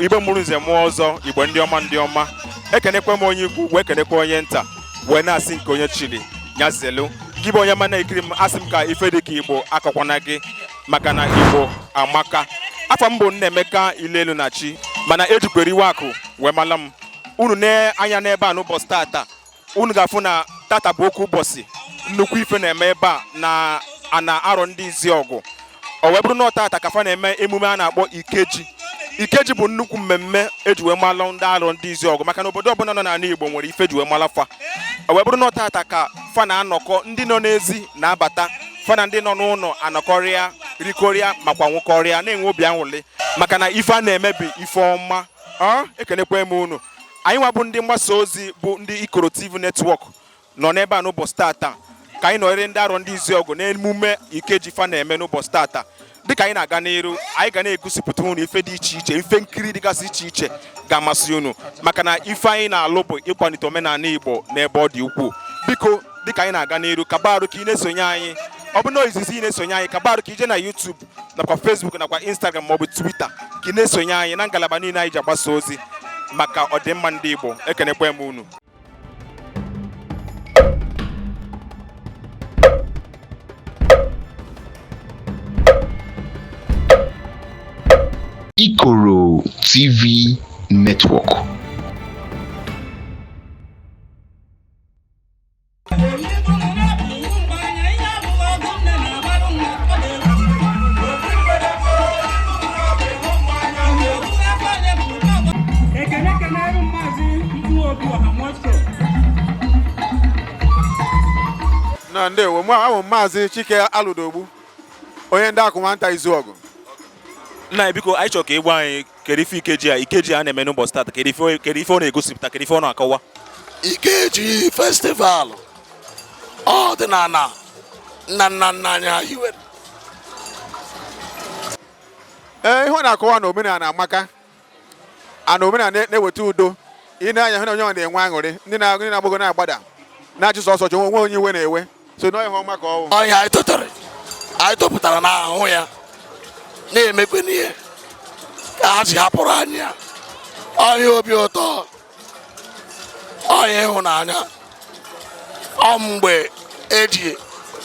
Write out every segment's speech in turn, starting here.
Igbo mụrụ nze mụọ ọzọ, Igbo ndị ọma, ndị ọma, ekenekwe m onye ikwu wee kenekwe onye nta, wee na-asị nke onye chiri ya zelu. Gị bụ onye ma na-ekiri m, asị m ka ife dị ka Igbo akọkwana gị, maka na Igbo amaka. Afọ m bụ Nnaemeka Ilelu na Chi, mana ejikwere iwe akụ wee mala m. Unu na-anya n'ebe a n'ụbọchị tata, unu ga-afụ na tata bụ oke ụbọchị. Nnukwu ife na-eme ebe a na ana Arọ Ndị Iziọgụ. O wee bụrụ na tata ka fa na-eme emume a na-akpọ Ikeji. Ikeji bụ nnukwu mmemme eji wee malụ ndị Arọ Ndị Iziọgụ, maka na obodo ọbụla nọ n'ala Igbo nwere ife eji wee mala fa. O wee bụrụ na tata ka fa na-anọkọ, ndị nọ n'ezi na-abata, fa na ndị nọ n'ụlọ anọkọrịa, rikọrịa, makwa nwụkọrịa, na-enwe obi aṅụrị, maka na ife a na-eme bụ ife ọma. Ekenekwa m unu. Anyị nwa bụ ndị mgbasa ozi bụ ndị Ikoro TV Network nọ n'ebe a n'ụbọchị tata ka anyị nọnyere ndị Arọ Ndị Iziọgụ n'emume Ikeji fa na-eme n'ụbọchị tata. Dịka anyị na-aga n'iru, anyị ga na-egosipụta unu ife dị iche iche, ife nkiri dịgasị iche iche ga-amasị unu, maka na ife anyị na-alụ bụ ịkwalite omenala Igbo n'ebe ọ dị ukwuu. Biko, dịka anyị na-aga n'iru, kabarụ ka ị na-esonye anyị. Ọ bụ na izizi ị na-esonye anyị, kabarụ ka ije na YouTube nakwa Facebook nakwa Instagram maọbụ Twitter ka ị na-esonye anyị na ngalaba niile anyị ji agbasa ozi maka ọdịmma ndị Igbo. Ekenekwa m unu. Ikoro TV Network. Ekene kenere Maazị Mkpụobi Ọha Moscow. Na ndewo. Mụ ahụ Maazị Chike Alụdogbu, onye ndị akụ nwata Izuọgụ. Nna anyị, biko, anyị chọrọ ka ị gwa anyị kedu ife Ikeji a, Ikeji a na-eme n'ụbọchị tata, kedu ife ọ na-egosipụta, kedu ife ọ na-akọwa? Ikeji Festival ọdịnala nna nna nna anyị ha hiwere. Ee, ihe ọ na-akọwa na omenala amaka, ana omenala na-eweta udo. Ị na-anya hụ na onye ọ na-enwe aṅụrị, ndị na-agbago na-agbada na-achụ sọsọ chụ onwe onye iwe na-ewe so na ihe ọma ka ọ wụ. Ọhịa anyị tụtara, anyị tụpụtara n'ahụ ya, na-emekwe n'ihe ka ha ji hapụrụ anyị ya. Ọhịa obi ụtọ, ọhịa ịhụnanya, ọ mgbe eji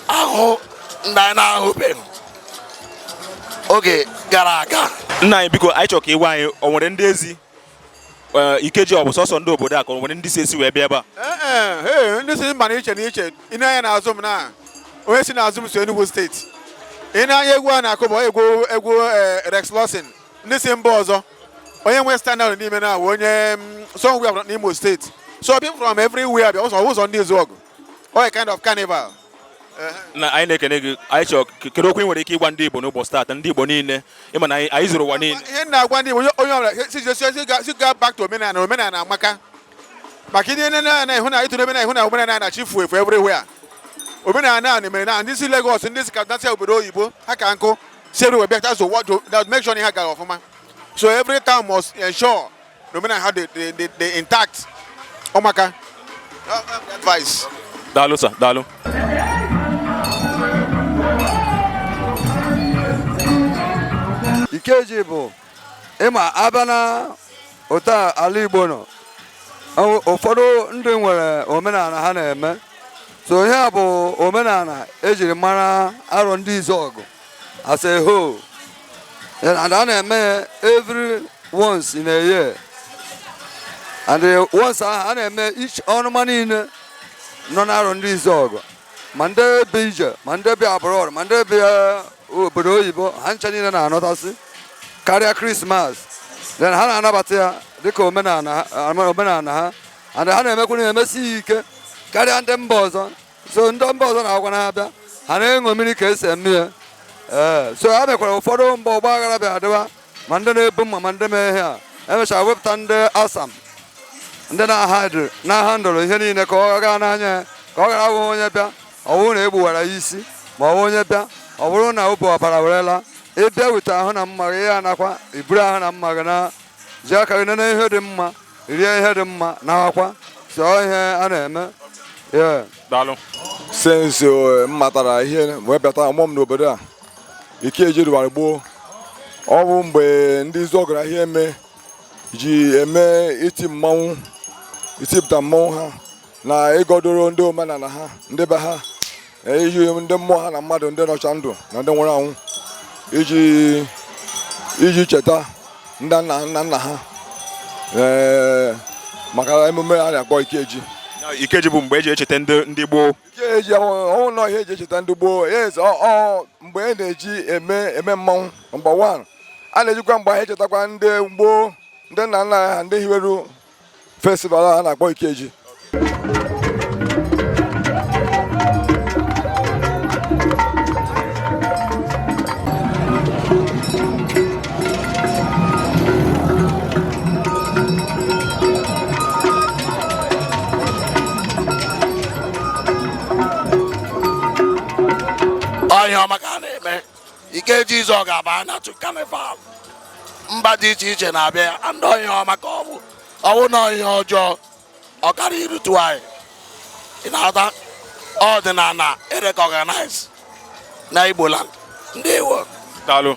ahụ ndị anyị na-ahụbeghị oge gara aga. Nna anyị, biko, anyị chọrọ ka ị gwa anyị, o nwere ndị ezi Ikeji, ọ bụ sọsọ ndị obodo a, ka o nwere ndị si esi wee bịa ebe a? Ee, ndị si mba na iche na iche. Ị na-anya n'azụ m, na onye si n'azụ m si Enugu Steeti. Ị na-anya, egwu a na-akụ bụ egwu egwu Rex Lawson. Ndị si mba ọzọ, onye nwe standard n'ime na onye somewhere n'Imo Steeti. So people from everywhere bịa ụzọ ụzọ ndị Izuọgụ. Ọ a kind of carnival. Na anyị na-ekene gị. Anyị chọrọ, kedu okwu ị nwere ike ịgwa ndị Igbo n'ụbọchị taata, ndị Igbo niile? Ịma na anyị zụrụ ụwa niile. Ihe m na-agwa ndị Igbo, onye ọbụla si ga back to omenala. Omenala amaka, maka ihe na na ịhụ na ịtụ n'omenala, ịhụ na omenala na-achị fu efu everywhere. Omenala a mere na ndị si Lagos, ndị si Kaduna, si obodo oyibo, ha ka nkụ si everywhere bịa so what to that make sure na ha gara ọfụma. So every town must ensure na omenala ha dị intact. Ọmaka advice. Daalụ sir, daalụ. Ikeji bụ ịma abịa na otu a ala Igbo nọ, ụfọdụ ndị nwere omenala ha na-eme. So ihe a bụ omenala ejiri mara Arọ Ndị Izuọgụ as a whole, and a na-eme ya every once in a year, and once ahụ a na-eme, each ọnụma niile nọ n'Arọ Ndị Izuọgụ, ma ndị bi ije, ma ndị bi abroad, ma ndị bi obodo oyibo, ha ncha niile na-anọtasị karịa Krismas. Then ha na-anabata ya dịka omenala ha, and ha na-emekwa na-emesi ya ike karịa ndị mba ọzọ. So ndị mba ọzọ na-akwa na-abịa, ha na-eṅomiri ka esi eme ya. Ee, so ha mekwara ụfọdụ mba ọgba aghara bịa adịwa, ma ndị na-ebu mma, ma ndị mee ihe a. Emechara wepụta ndị asam, ndị na-ahandụrụ ihe niile ka ọ gaa n'anya ya, ka ọ ghara abụghị onye bịa, ọ bụrụ na egbuwara ya isi, ma ọ bụ onye bịa, ọ bụrụ na obu ọbara werela. Ịbịa weta ahụ na mma gị, ya anakwa iburu ahụ na mma gị, na ji aka gị nene ihe dị mma, rie ihe dị mma, na akwa so ihe a na-eme. Yeah. Daalụ. Since m matara ihe wee bịata ọmụm m n'obodo a, Ikeji rụwara gboo. Ọ bụ mgbe ndị Izuọgụ na ihe eme. Ji eme iti mmanwụ, itipụta mmanwụ ha na ịgọdoro ndị omenala ha, ndị be ha, iji ndị mmụọ ha na mmadụ ndị nọcha ndụ na ndị nwụrụ anwụ, iji cheta ndị nna nna nna ha, maka emume a na-akpọ Ikeji. Ikeji bụ mgbe eji echeta ndị gboo. Ikeji ọnwụ nọ ihe eji echeta ndị gboo. Yes, ọ mgbe e na-eji eme mmanwụ number 1, a na-ejikwa mgbe ahụ echetakwa ndị gboo, ndị nna nna ha, ndị hiweru festival a na-akpọ Ikeji. Ọhịa ọma ka a na-eme Ikeji izu ọ ga-aba na carnival, mba dị iche iche na-abịa ya. Ndị ọhịa ọma ka ọ bụ ọwụ na ọhịa ọjọọ ọ kara irutu anyị. Ị na-ata ọdịnala erecognize na Igbo land. Ndewo. Daalụ.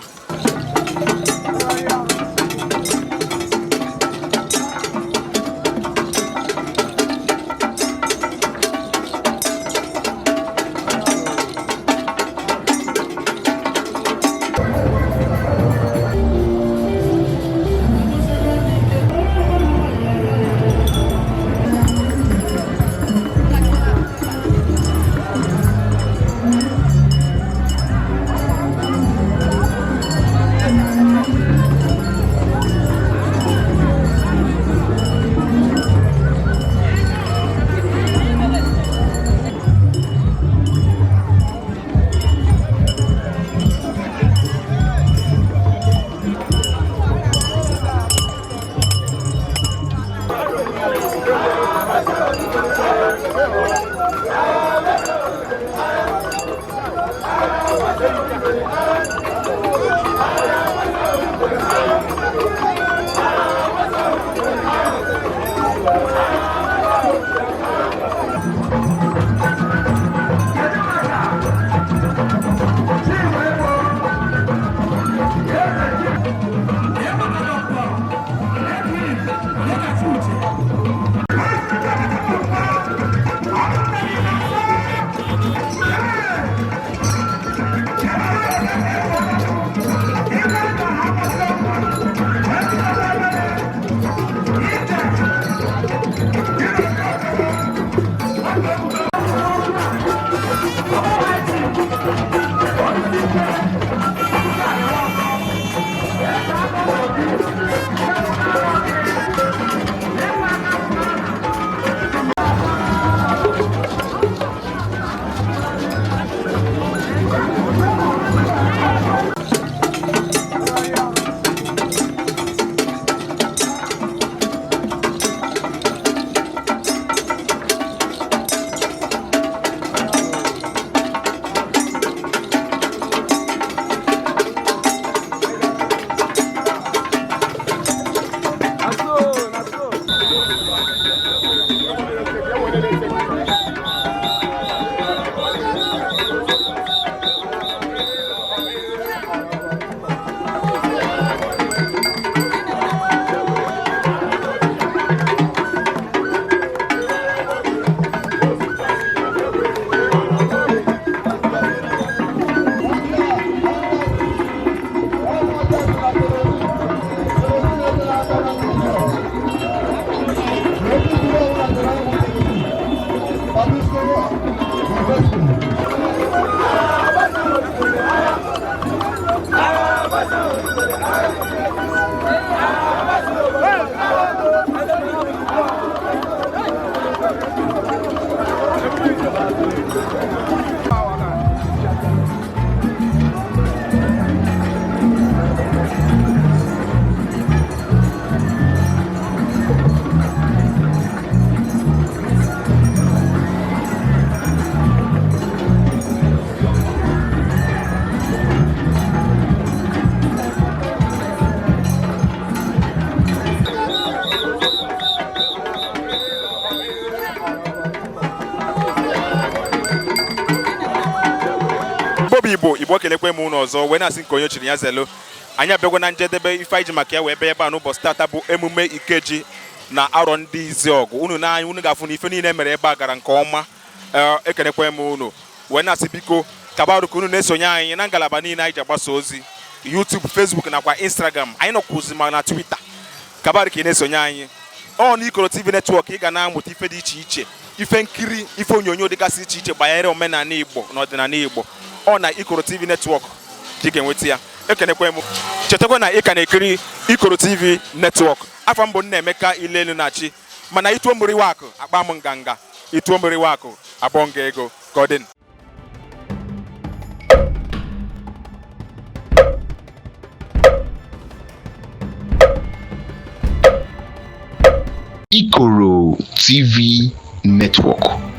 Igbo Igbo, ekelekwe m unu ọzọ wee na-asị nke onye chiri ya zelu. Anyị abịagwo na njedebe ife anyị ji maka ya wee bịa ebe a n'ụbọchị tata, bụ emume Ikeji na Arọ Ndị Iziọgụ. Unu n'anya, unu ga-afụ na ife niile mere ebe a gara nke ọma. Ee, ekenekwa m unu wee na-asị, biko kabarụ ka unu na-esonye anyị na ngalaba niile anyị ji agbasa ozi: YouTube, Facebook nakwa Instagram. Anyị nọkwuzi ma na Twitter. Kabarụ ka ị na-esonye anyị ọ na Ikoro TV Network, ị ga na-amụta ife dị iche iche, ife nkiri, ife onyonyo dịgasị iche iche gbanyere omenala Igbo na ọdịnala Igbo. Ọ na Ikoro TV Network ka ị ga-enweta ya. Ekenekwa m, chetakwa na ị ka na-ekiri Ikoro TV Network. Afọ mbụ Nnaemeka Ilelu na-achị, mana ituo mmiriwa akụ akpa m nganga, ituo mmiriwa akụ abụọ nga ego ka ọ dị. Ikoro TV Network.